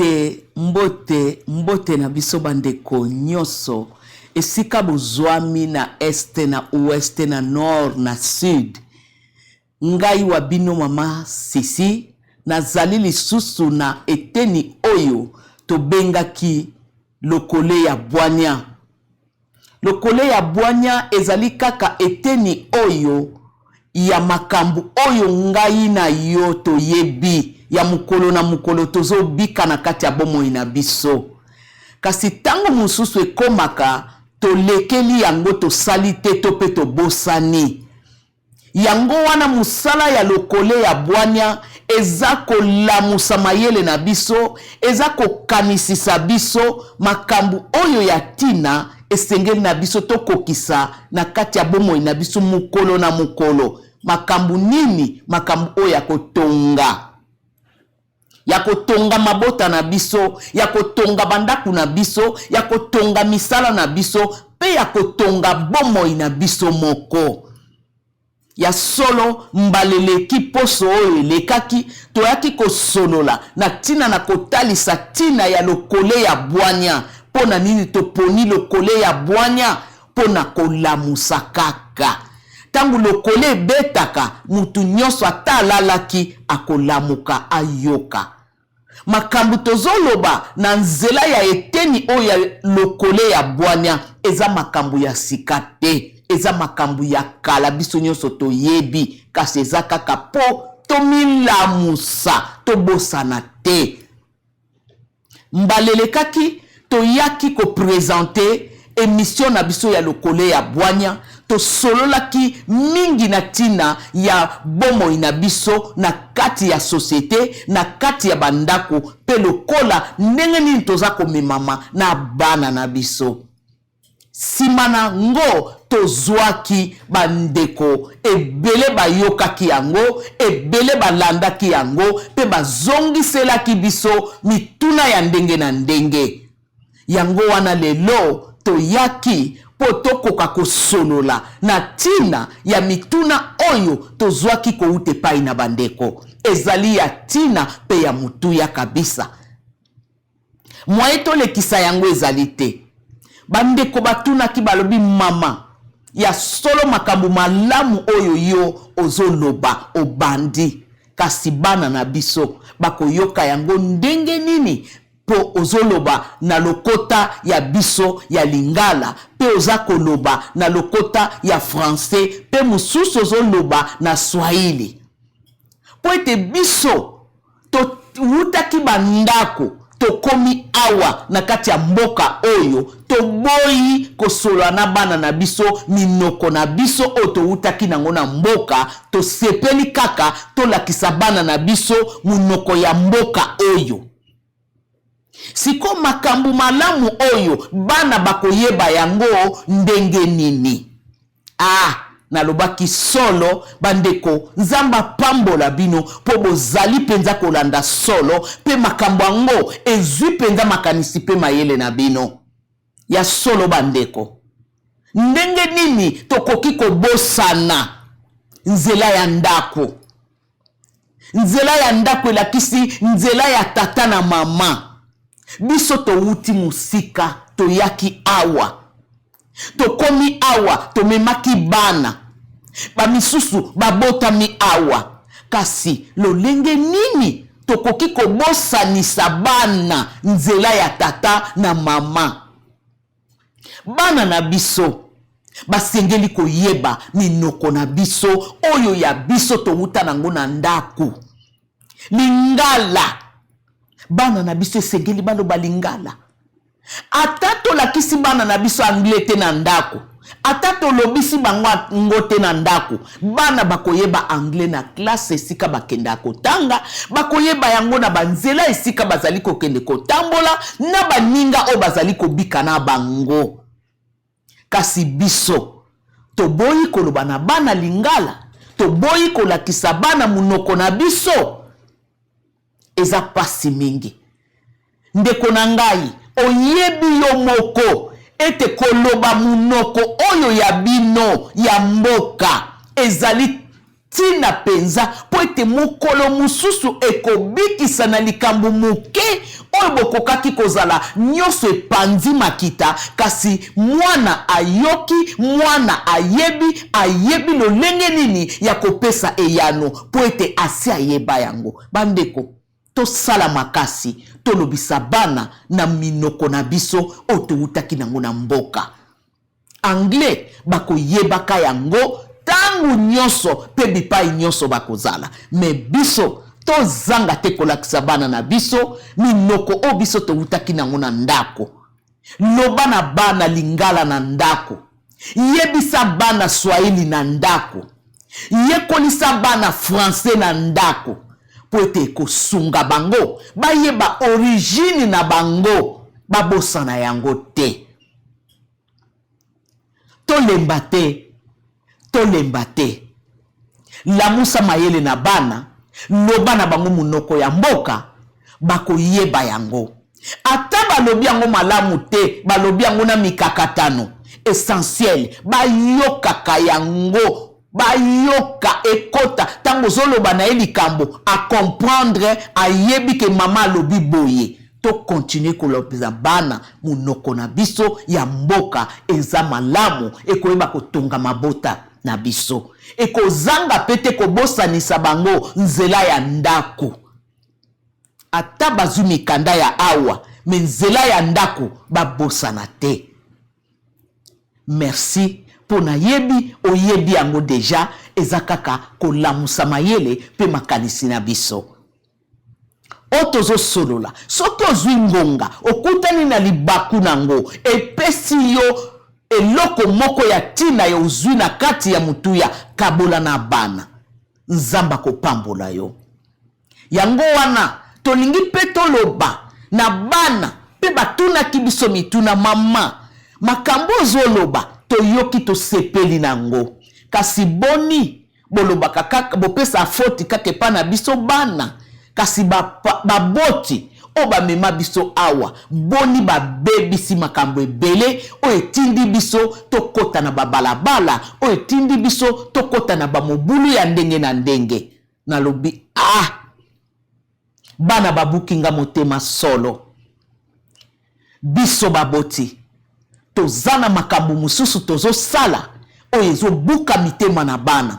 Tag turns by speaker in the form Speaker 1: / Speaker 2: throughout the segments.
Speaker 1: Mbote, mbote, mbote na biso bandeko nyonso esika bozwami na est, na ouest, na nord, na sud. Ngai wa bino mama Sisi, nazali lisusu na eteni oyo tobengaki lokole ya bwanya. Lokole ya bwanya ezali kaka eteni oyo ya makambo oyo ngai na yo toyebi ya mokolo na mokolo tozobika na kati ya bomoi na biso. Kasi ntango mosusu ekomaka tolekeli yango, tosali te to mpe tobosani. Yango wana mosala ya lokole ya bwanya eza kolamusa mayele na biso, eza kokanisisa biso makambo oyo ya ntina esengeli na biso tokokisa na kati ya bomoi na biso mokolo na mokolo. Makambo nini? Makambo oyo ya kotonga. Ya kotonga mabota na biso, ya kotonga bandako na biso, ya kotonga misala na biso, mpe ya kotonga bomoi na biso moko. Ya solo, mbala eleki poso oyo elekaki, toyaki kosolola na ntina na kotalisa ntina ya lokole ya bwanya. Mpo na nini toponi lokole ya bwanya? Mpo na kolamusa kaka. Ntango lokole ebetaka, moto nyonso ata alalaki akolamuka ayoka. Makambo tozoloba na nzela ya eteni oyo ya lokole ya bwanya eza makambo ya sika te, eza makambo ya kala biso nyonso toyebi, kasi eza kaka mpo tomilamusa, tobosana te. Mbala elekaki toyaki ko presenter emission na biso ya lokole ya bwanya, tosololaki mingi na tina ya bomoi na biso na kati ya societe, na kati ya ba ndako pe lokola ndenge nini toza komemama na bana na biso. Sima na ngo tozuaki ba ndeko ebele bayokaki yango, ebele balandaki yango pe bazongiselaki biso mituna ya ndenge na ndenge. Yango wana lelo toyaki po tokoka kosolola na tina ya mituna oyo tozuaki kowuta epayi na bandeko. Ezali ya tina pe ya motuya kabisa. Moyen tolekisa yango ezali te. Ba ndeko batunaki balobi mama ya solo makambo malamu oyo yo ozo loba obandi kasi bana na biso bakoyoka yango ndenge nini po ozo loba na lokota ya biso ya lingala pe oza koloba na lokota ya français pe mosusu ozo loba na swahili po ete biso Towutaki ba ndako tokomi awa na kati ya mboka oyo toboyi kosolola na bana na biso minoko na biso oyo towutaki nango na mboka tosepeli kaka tolakisa bana na biso monoko ya mboka oyo. Sikoyo makambo malamu oyo bana bakoyeba yango ndenge nini? Ah, nalobaki solo, bandeko, Nzambe apambola bino, mpo bozali mpenza kolanda solo, mpe makambo yango ezwi mpenza makanisi mpe mayele na bino. Ya solo, bandeko. Ndenge nini tokoki kobosana nzela ya ndako? Nzela ya ndako elakisi nzela ya tata na mama. Biso towuti mosika, toyaki awa. Tokomi awa, tomemaki bana. Bamisusu babotami awa. Kasi lolenge nini tokoki kobosanisa bana nzela ya tata na mama? Bana na biso basengeli koyeba minoko na biso oyo ya biso towuta nango na ndako. Lingala, bana na biso esengeli baloba lingala. Ata tolakisi bana na biso anglais te na ndako, ata tolobisi bango yango te na ndako, bana bakoyeba anglais na classe esika bakendaka kotanga, bakoyeba yango na banzela esika bazali kokende kotambola na baninga oyo bazali kobika na bango. Kasi biso, toboyi koloba na bana lingala, toboyi kolakisa bana monoko na biso. Eza pasi mingi. Ndeko na ngai, oyebi yo moko ete koloba monoko oyo ya bino ya mboka ezali. Ntina mpenza mpo ete mokolo mosusu ekobikisa na likambo moke oyo bokokaki kozala nyonso epanzi makita, kasi mwana ayoki, mwana ayebi, ayebi lolenge nini ya kopesa eyano mpo ete asi ayeba yango. Bandeko, tosala makasi tolobisa bana na minoko na biso oyo towutaki nango na mboka. Anglais bakoyebaka yango tango nyonso pe bipai nyonso bakozala. Mais biso tozanga te kolakisa bana na biso minoko oyo biso towutaki nango na ndako. Loba na bana lingala na ndako. Yebisa bana swahili na ndako. Yekolisa bana français na ndako mpo ete ekosunga bango bayeba origine na bango, babosana yango te. Tolemba te, tolemba te. Lamusa mayele na bana, loba na bango monoko ya mboka, bakoyeba yango. Ata balobi yango malamu te, balobi yango na mikakatano, essentiel bayokaka yango, bayoka ekota. Ntango ozoloba na ye likambo, a comprendre, ayebi ke mama alobi boye. To continuer kolobisa bana monoko na biso ya mboka, eza malamu, ekoyeba kotonga mabota na biso, ekozanga pe te kobosanisa bango nzela ya ndako. Ata bazwi mikanda ya awa, me nzela ya ndako babosana te. Merci po nayebi oyebi yango deja, eza kaka kolamusa mayele pe makanisi na biso. Oyo tozosolola, soki ozwi ngonga, okutani na libaku nango, epesi yo eloko moko ya ntina ya ozwi na kati ya motuya, kabola na bana. Nzambe akopambola yo. Yango wana tolingi mpe toloba na bana mpe batunaki biso mituna, mama, makambo ozoloba toyoki, tosepeli nango, kasi boni bolobaka kaka, bopesa foti kaka epai na biso bana, kasi baboti oyo bamema biso awa, boni babebisi makambo ebele oyo etindi biso tokota na babalabala, oyo etindi biso tokota na bamobulu ya ndenge na ndenge. Nalobi, ah, bana babuki nga motema solo. Biso baboti toza na makambo mosusu tozosala oyo ezobuka mitema na bana.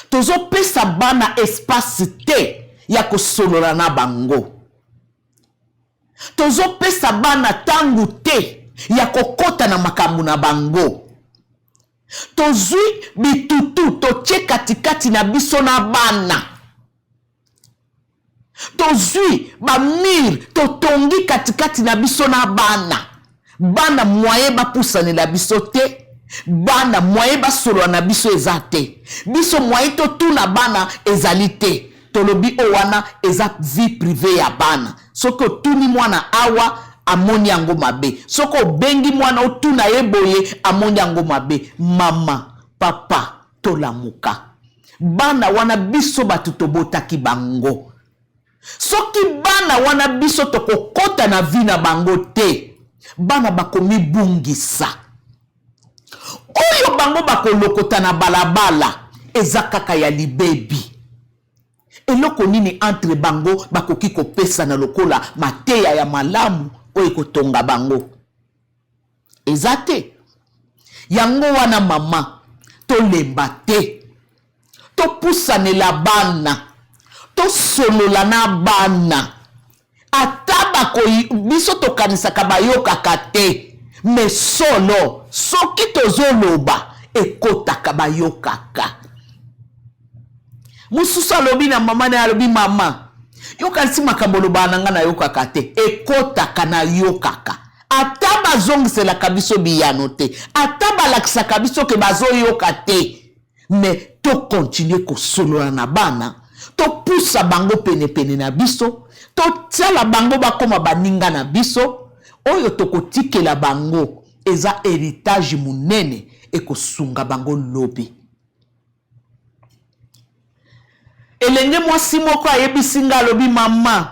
Speaker 1: Tozopesa bana espace te ya kosolola na bango. Tozopesa bana tango te ya kokota na makambo na bango. Tozwi bitutu totie katikati na biso na bana. Tozwi ba mur totongi katikati na biso na bana. Bana moyen bapusanela biso te, bana moyen basolola na biso eza te, biso moyen totuna bana ezali te. Tolobi oyo wana eza vie privee ya bana. Soki otuni mwana awa amoni yango mabe, soki obengi mwana otuna ye boye amoni yango mabe. Mama, papa, tolamuka. Bana wana biso batu tobotaki bango. Soki bana wana biso tokokota na vie na bango te, bana bakomibungisa. Oyo bango bakolokota na balabala eza kaka ya libebi. Eloko nini entre bango bakoki kopesana lokola mateya ya malamu oyo ekotonga bango? Eza te. Yango wana mama, tolemba te. Topusanela bana. Tosolola na bana. Ata bako biso tokanisaka bayokaka te, mais solo soki tozoloba ekotaka, bayokaka. Mosusu alobi na mama na ye, alobi mama, yokanisi makambo olobaka na ngai nayokaka te, ekotaka, nayokaka. Ata bazongiselaka biso biyano te, ata balakisaka biso ke bazoyoka te, mais to continuer kosolola na bana, topusa bango penepene na biso, totiala bango bakoma baninga na biso. Oyo tokotikela bango eza heritage monene ekosunga bango lobi. Elenge mwasi moko ayebisi nga, alobi mama,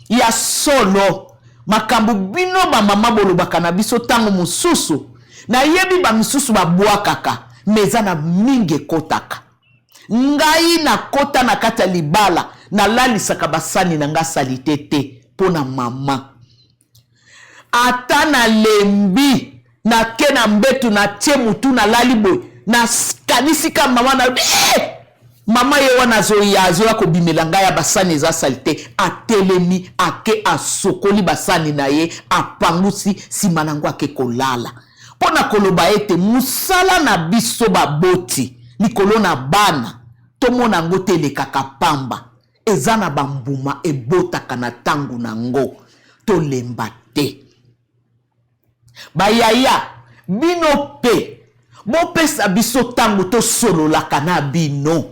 Speaker 1: ya solo makambo bino ba mama bolobaka na biso tango mosusu nayebi ba misusu babwakaka, mais eza na mingi ekotaka. Ngai nakota na kati ya libala, nalalisaka basani na ngai salite te mpo na mama. Ata nalembi, nake na mbetu, natie mutu, nalali boye, nakanisi ka mama na eh! Mama ye wana azoya, azoya kobimela ngai ya basani eza salite. Atelemi, ake asokoli basani na ye, apangusi, nsima na yango ake kolala. Mpo na koloba ete mosala na biso baboti likolo na bana, tomona yango te elekaka pamba. Eza na bambuma ebotaka na ntango na yango. Tolemba te. Bayaya, bino mpe bopesa biso ntango tosololaka na bino.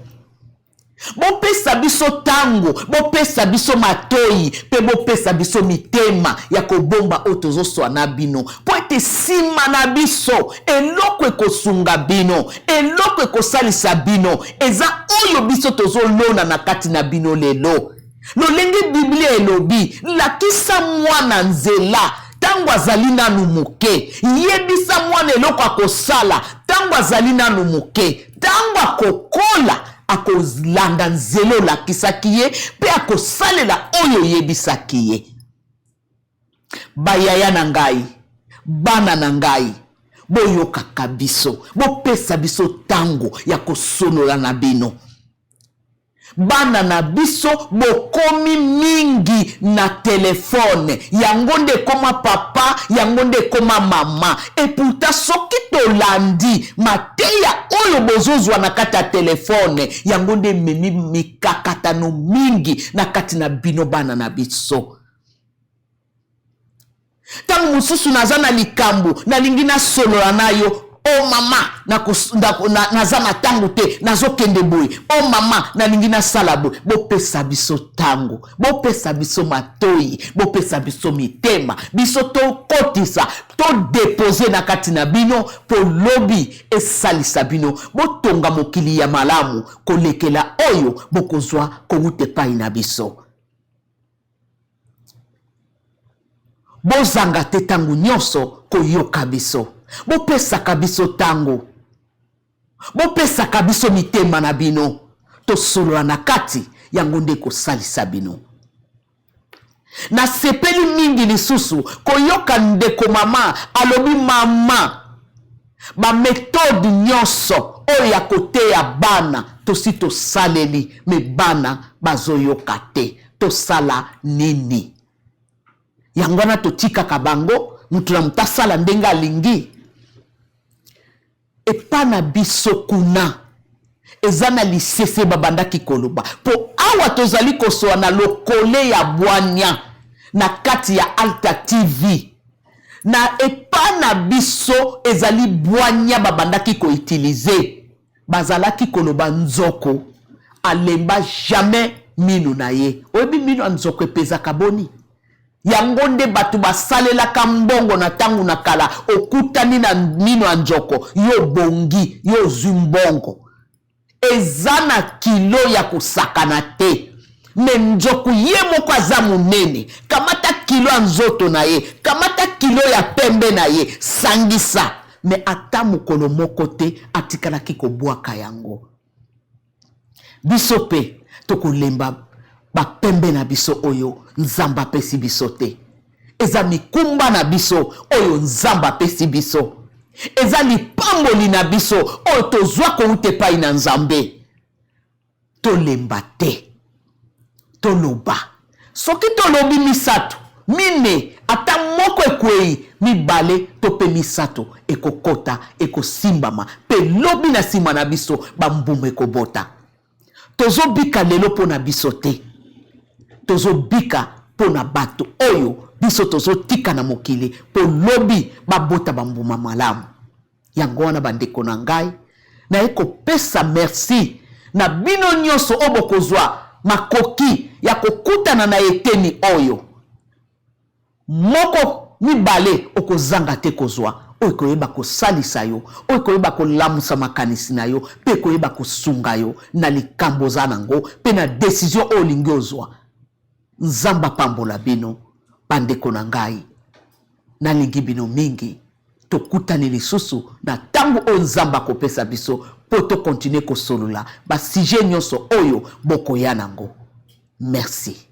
Speaker 1: Bopesa biso ntango, bopesa biso matoi mpe bopesa biso mitema ya kobomba oyo tozoswa na bino, mpo ete nsima na biso eloko ekosunga bino, eloko ekosalisa bino eza oyo biso tozolona na kati na bino lelo. Lolenge Biblia elobi, lakisa mwana nzela ntango azali nanu moke, yebisa mwana eloko akosala ntango azali nanu moke. Ntango akokola, akolanda nzela olakisaki ye mpe akosalela oyo oyebisaki ye. Bayaya na ngai, bana na ngai, boyokaka biso, bopesa biso ntango ya kosolola na bino. Bana na biso bokomi mingi na telefone, yango nde ekoma papa, yango nde ekoma mama. Et pourtant soki tolandi mateya oyo bozozwa na kati ya telefone, yango nde ememi mikakatano mingi na kati na bino bana na biso. Ntango mosusu naza na likambo nalingi nasolola na yo, o mama, naza na ntango te, nazokende boye, o mama, nalingi nasala boye. Bopesa biso ntango, bopesa biso matoi, bopesa biso mitema, biso tokotisa, todepose na kati na bino, mpo lobi esalisa bino botonga mokili ya malamu kolekela oyo bokozwa kowuta epai na biso. Bozanga te ntango nyonso koyoka biso. Bopesaka biso ntango, bopesaka biso mitema na bino, tosolola na kati, yango nde ekosalisa bino. Nasepeli mingi lisusu koyoka ndeko mama alobi, mama, bametode nyonso oyo ya koteya bana tosi tosaleli, me bana bazoyoka te. Tosala nini? Yango wana totikaka bango, moto na moto asala ndenge alingi. Epa na biso kuna eza na lisese babandaki koloba, mpo awa tozali kosoa na lokole ya bwanya na kati ya Alta TV. Na epa na biso ezali bwanya babandaki koutilize. Bazalaki koloba nzoko alemba jamais minu na ye. Oyebi minu ya nzoko epezaka boni? Yango nde bato basalelaka mbongo na ntango na kala. Okutani na mino ya nzoko, yo obongi, yo ozwi mbongo. Eza na kilo ya kosakana te. Me nzoku ye moko aza monene. Kamata kilo ya nzoto na ye, kamata kilo ya pembe na ye, sangisa. Me ata mokolo moko te atikalaki kobwaka yango. Biso mpe tokolemba bapembe na biso oyo Nzambe apesi biso te. Eza mikumba na biso oyo Nzambe apesi biso. Eza lipamboli na biso oyo tozwa kouta epai na Nzambe. Tolemba te, toloba. Soki tolobi misato, mine, ata moko ekwei, mibale to mpe misato ekokota, ekosimbama, mpe lobi na nsima na biso bambuma ekobota. Tozobika lelo mpo na biso te, tozobika mpo na bato oyo biso tozotika na mokili, mpo lobi babota bambuma malamu. Yango wana bandeko na ngai, naye kopesa merci na bino nyonso oyo bokozwa makoki ya kokutana na eteni oyo. Moko, mibale, okozanga te kozwa oyo ekoyeba kosalisa yo, oyo ekoyeba kolamusa makanisi na yo, mpe ekoyeba kosunga yo na likambo oza nango mpe na decision oyo olingi ozwa. Nzambe apambola bino bandeko na ngai, nalingi bino mingi. Tokutani lisusu na ntango oyo Nzambe akopesa biso mpo tokontinue kosolola ba sujet nyonso oyo bokoya nango. Merci.